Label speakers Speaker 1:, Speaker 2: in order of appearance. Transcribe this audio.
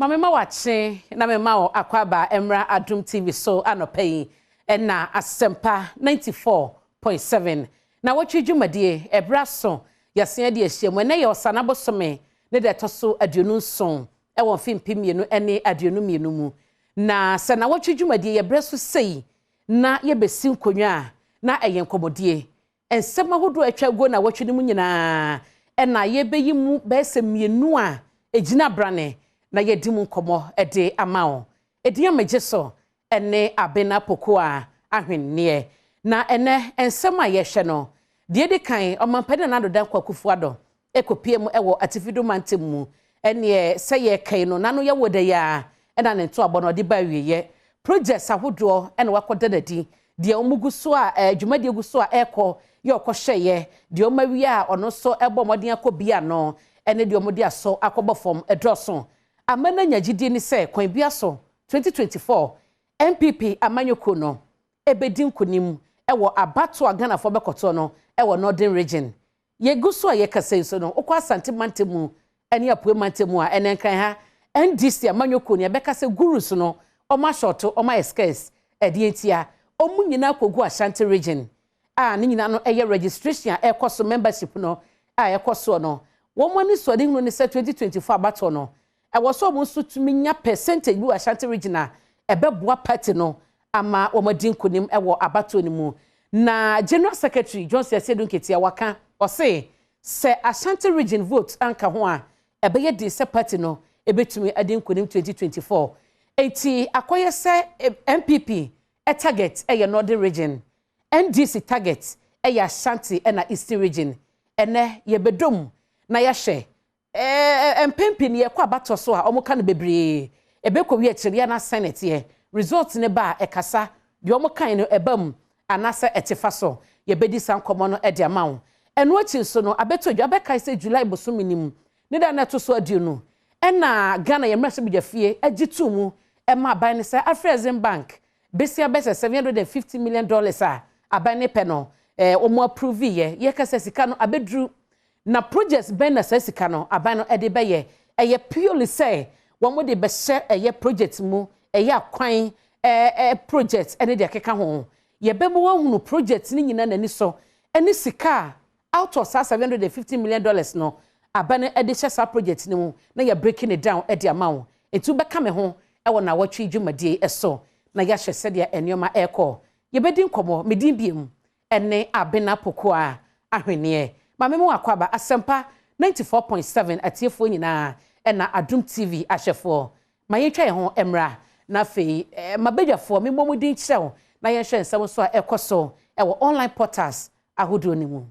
Speaker 1: Ma mema wakye na mema wo akwaaba mmra Adom TV so anɔpa yi ɛna Asɛmpa 94.7 na wɔtwe dwumadie ɛberɛ aso yɛasen de ahyia mu. Ɛnɛ yɛ Ɔsana bosome ne da ɛtɔ so 27 ɛwɔ mfe 2022 mu. Na sɛ na wɔtwe dwumadie yɛbrɛ so sei na yɛbɛsi nkonnwa a, na ɛyɛ nkɔmmɔdie. Nsɛm ahodoɔ a atwa aguo na wɔtwe no mu nyinaa ɛna yɛbɛyi mu bɛyɛ sɛ mmienu a ɛgyina brane na yɛdi mu nkɔmmɔ de ama wo. Ɛdin a megye so ɛne Abena Pokoa Ahwenneɛ. Na ɛnɛ nsɛm a yɛhwɛ no, deɛ di kan, ɔmampanin Nana Addo Dankwa Akufo-Addo ɛkɔpie mu ɛwɔ Atifido mantam mu. Ɛneɛ sɛ yɛkɛi no nano yɛwɔ da yi a ɛna ne ntoabɔ no ɔde ba awieɛ. Projects ahodoɔ ɛna wakɔda n'adi, deɛ wɔn gu so a dwumadie gu so a ɛrekɔ yɛ ɔkɔhyɛeɛ, deɛ wɔn awie a ɔno nso ɛbɔ mmɔden akɔ bia no, ɛne deɛ wɔn de asɔ akɔbɔ fam ɛdɔɔso. Ama no anya gyidie ne sɛ kwan bi aso 2024 NPP amanyɔkuo no ɛbɛdi nkonim ɛwɔ abato a Ghanafoɔ bɛkɔtoɔ no ɛwɔ Northern Region. Yɛgu so a yɛkasa yi so no, wokɔ Asante mantam mu ɛne Apue mantam mu a, ɛnɛ Nkran ha NDC amanyɔkuo no yɛbɛka sɛ gurus no ɔmo ahyɔto, ɔmo ayɛ scarce. Ɛdeɛ ntia ɔmo nyinaa kɔgu Ashanti Region a ne nyinaa no ɛyɛ registration a ɛkɔ so, membership no a ɛkɔ soɔ no. Wɔn ani so ɔde hunu ne sɛ 2024 abatoɔ no ɛwɔ so ɔmo nso tumi nya percentage bi wɔ Ashanti Region a ɛbɛboa party no ama wɔn adi nkonim ɛwɔ abatoɔ no mu. Na General Secretary Johnson Asiedu Nketia waka, ɔse sɛ Ashanti Region vote anka ho a, ɛbɛyɛ den sɛ party no ebɛtumi adi nkonim 2024. Eti akɔyɛ sɛ NPP target ɛyɛ Northern Region, NDC target ɛyɛ Ashanti ɛna Eastern Region. Ɛnɛ yɛbɛdom na yɛahwɛ mpɛn no yɛkɔ abatɔ so a wɔn ka no bebree ɛbɛkɔ wi akyire yɛ na senate yɛ result ne ba a ɛkasa deɛ wɔn kan no ɛba mu anaasɛ ɛte fa so. Yɛbɛdi saa nkɔmɔ no ɛde ama wo. Ɛno akyi nso no, abɛtɔ dwa abɛkae sɛ July bosome nim ne da na ɛto so 20 ɛna Ghana yɛn mmarahyɛbadwa fie agye to mu ɛma aban no sɛ Afrexim Bank besia bɛsɛ $750 million a aban ne pɛ no wɔn approve. Yɛ yɛkasa sika no abɛduru na projects bɛn na saa sika no aban no ɛde bɛyɛ? Ɛyɛ purely sɛ wɔn de bɛhyɛ ɛyɛ project mu, ɛyɛ akwan ɛɛ ɛɛ project ɛne deɛ ɛkeka ho. Yɛbɛma wɔn project ne nyinaa n'ani so ɛne sika a out of saa $750 million no aban no ɛde hyɛ saa project no mu na yɛ breaking it down ɛde ama wɔn. Etu bɛka me ho ɛwɔ nawɔtwe dwumadie ɛso na yɛahyɛ sɛdeɛ nneɛma ɛrekɔ. Yɛbɛdi nkɔmɔ. Medin biem ɛne Abena Pokoa Ahwenneɛ. Maame mu akɔ aba Asɛmpa 94.7 atiefoɔ nyinaa ɛna Adom TV ahyɛfoɔ. Ma yɛntwa yɛn ho mmra na afei mabadwafoɔ memmɔ mu din kyerɛw na yɛnhwɛ nsɛm nso a ɛkɔ so ɛwɔ online portals ahodoɔ no mu.